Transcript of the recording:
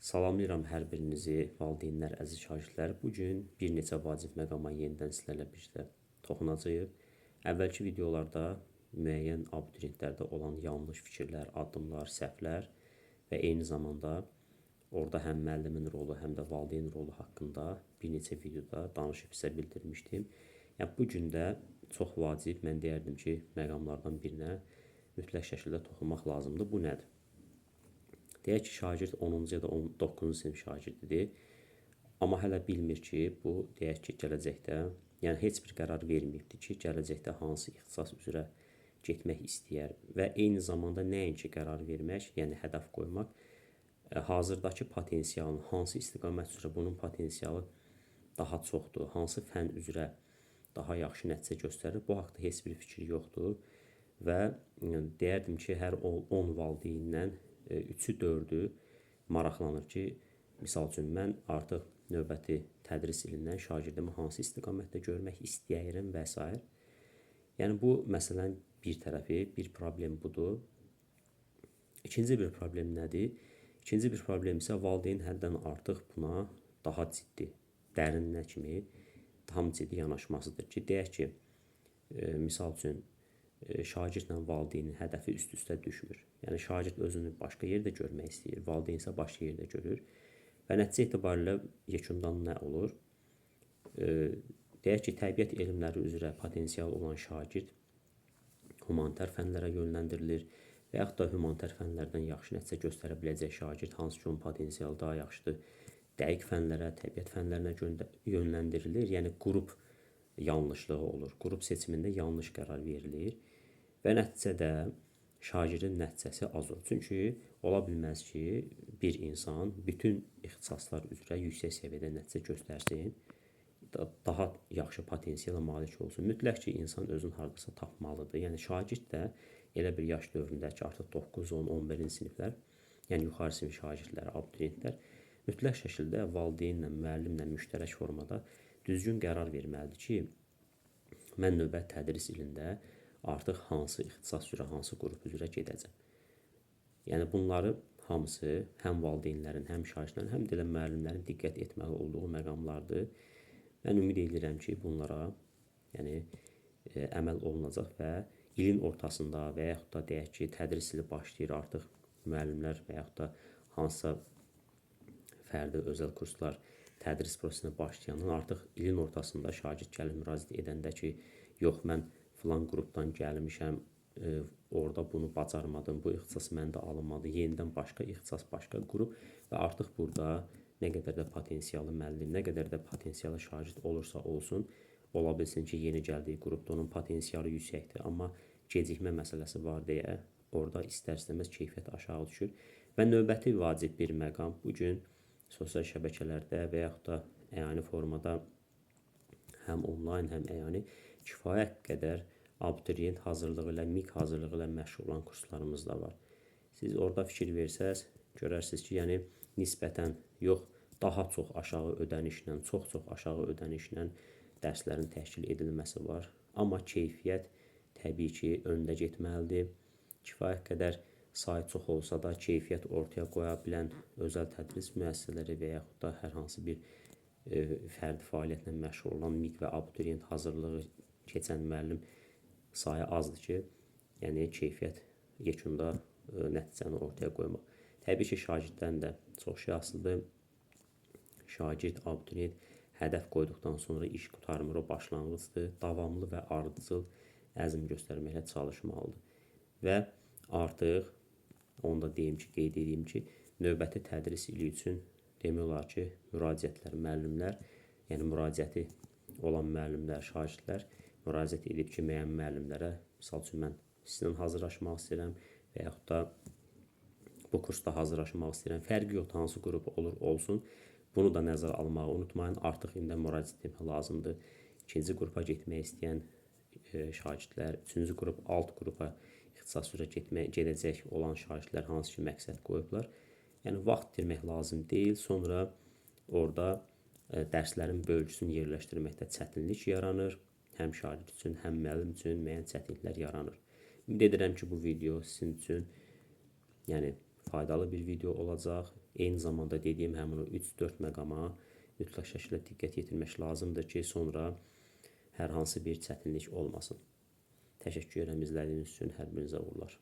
Salamlayıram hər birinizi, valideynlər, əziz şagirdlər. Bu gün bir neçə vacib məqama yenidən sizlərlə birlikdə toxunacağıq. Əvvəlki videolarda müəyyən abituriyentlərdə olan yanlış fikirlər, addımlar, səhvlər və eyni zamanda orada həm müəllimin rolu, həm də valideyn rolu haqqında bir neçə videoda danışıb sizə bildirmişdim. Yəni bu gün də çox vacib, mən deyərdim ki, məqamlardan birinə mütləq şəkildə toxunmaq lazımdır. Bu nədir? Deyək ki, şagird 10-cu ya da 9-cu sinif şagirdidir. Amma hələ bilmir ki, bu deyək ki, gələcəkdə, yəni heç bir qərar verməyibdir ki, gələcəkdə hansı ixtisas üzrə getmək istəyər və eyni zamanda nəinki qərar vermək, yəni hədəf qoymaq, hazırdakı potensialın hansı istiqamət üzrə bunun potensialı daha çoxdur, hansı fən üzrə daha yaxşı nəticə göstərir, bu haqda heç bir fikri yoxdur və deyərdim ki, hər 10 valideyndən 3-ü 4-ü maraqlanır ki, misal üçün mən artıq növbəti tədris ilindən şagirdimi hansı istiqamətdə görmək istəyirəm və s. Yəni bu məsələnin bir tərəfi, bir problem budur. İkinci bir problem nədir? İkinci bir problem isə valideyn həddən artıq buna daha ciddi, dərinə kimi tam ciddi yanaşmasıdır ki, deyək ki, misal üçün şagirdlə valideynin hədəfi üst-üstə düşmür. Yəni şagird özünü başqa yerdə görmək istəyir, valideyn isə başqa yerdə görür. Və nəticə etibarilə yekundan nə olur? Deyək ki, təbiət elmləri üzrə potensial olan şagird humanitar fənlərə yönləndirilir və yaxud da humanitar fənlərdən yaxşı nəticə göstərə biləcək şagird, hansı ki, onun potensialı daha yaxşıdır, dəqiq fənlərə, təbiət fənlərinə yönləndirilir. Yəni qrup yanlışlığı olur. Qrup seçimində yanlış qərar verilir və nəticədə şagirdin nəticəsi az olur. Çünki ola bilməz ki, bir insan bütün ixtisaslar üzrə yüksək səviyyədə nəticə göstərsin, daha yaxşı potensiala malik olsun. Mütləq ki, insan özünü hardasa tapmalıdır. Yəni şagird də elə bir yaş dövründə ki, artıq 9, 10, 11-ci siniflər, yəni yuxarı sinif şagirdləri, abituriyentlər mütləq şəkildə valideynlə, müəllimlə müştərək formada düzgün qərar verməlidir ki, mən növbəti tədris ilində artıq hansı ixtisas üzrə, hansı qrup üzrə gedəcəm. Yəni bunları hamısı həm valideynlərin, həm şagirdlərin, həm də elə müəllimlərin diqqət etməli olduğu məqamlardır. Mən ümid edirəm ki, bunlara yəni əməl olunacaq və ilin ortasında və yaxud da deyək ki, tədris ili başlayır artıq müəllimlər və yaxud da hansısa fərdi özəl kurslar tədris prosesinə başlayandan artıq ilin ortasında şagird gəlib müraciət edəndə ki, yox mən filan qrupdan gəlmişəm, orada bunu bacarmadım, bu ixtisas məndə alınmadı, yenidən başqa ixtisas, başqa qrup və artıq burada nə qədər də potensiallı müəllim, nə qədər də potensiallı şagird olursa olsun, ola bilsin ki, yeni gəldiyi qrupda onun potensialı yüksəkdir, amma gecikmə məsələsi var deyə orada istər-istəməz keyfiyyət aşağı düşür. Və növbəti vacib bir məqam bu gün sosial şəbəkələrdə və yaxud da əyani formada həm onlayn, həm əyani kifayət qədər abituriyent hazırlığı ilə, MİQ hazırlığı ilə məşğul olan kurslarımız da var. Siz orada fikir versəz, görərsiniz ki, yəni nisbətən yox, daha çox aşağı ödənişlə, çox-çox aşağı ödənişlə dərslərin təşkil edilməsi var. Amma keyfiyyət təbii ki, öndə getməlidir. Kifayət qədər sayı çox olsa da keyfiyyət ortaya qoya bilən özəl tədris müəssisələri və yaxud da hər hansı bir fərdi fəaliyyətlə məşğul olan MİQ və abituriyent hazırlığı keçən müəllim sayı azdır ki, yəni keyfiyyət yekunda nəticəni ortaya qoymaq. Təbii ki, şagirddən də çox şey asılıdır. Şagird, abituriyent hədəf qoyduqdan sonra iş qurtarmır, o başlanğıcdır. Davamlı və ardıcıl əzm göstərməklə çalışmalıdır. Və artıq onu da deyim ki, qeyd edeyim ki, növbəti tədris ili üçün demək olar ki, müraciətlər, müəllimlər, yəni müraciəti olan müəllimlər, şagirdlər müraciət edib ki, müəyyən müəllimlərə, misal üçün mən sizlə hazırlaşmaq istəyirəm və yaxud da bu kursda hazırlaşmaq istəyirəm. Fərqi yoxdur, hansı qrup olur olsun. Bunu da nəzərə almağı unutmayın. Artıq indi müraciət etmək lazımdır. İkinci qrupa getmək istəyən şagirdlər, üçüncü qrup, alt qrupa ixtisas üzrə gedəcək olan şagirdlər hansı ki məqsəd qoyublar. Yəni vaxt itirmək lazım deyil. Sonra orada dərslərin bölgüsünü yerləşdirməkdə çətinlik yaranır. Həm şagird üçün, həm müəllim üçün müəyyən çətinliklər yaranır. Ümid edirəm ki, bu video sizin üçün yəni faydalı bir video olacaq. Eyni zamanda dediyim həmin o 3-4 məqama mütləq şəkildə diqqət yetirmək lazımdır ki, sonra hər hansı bir çətinlik olmasın. Təşəkkür edirəm izlədiyiniz üçün. Hər birinizə uğurlar.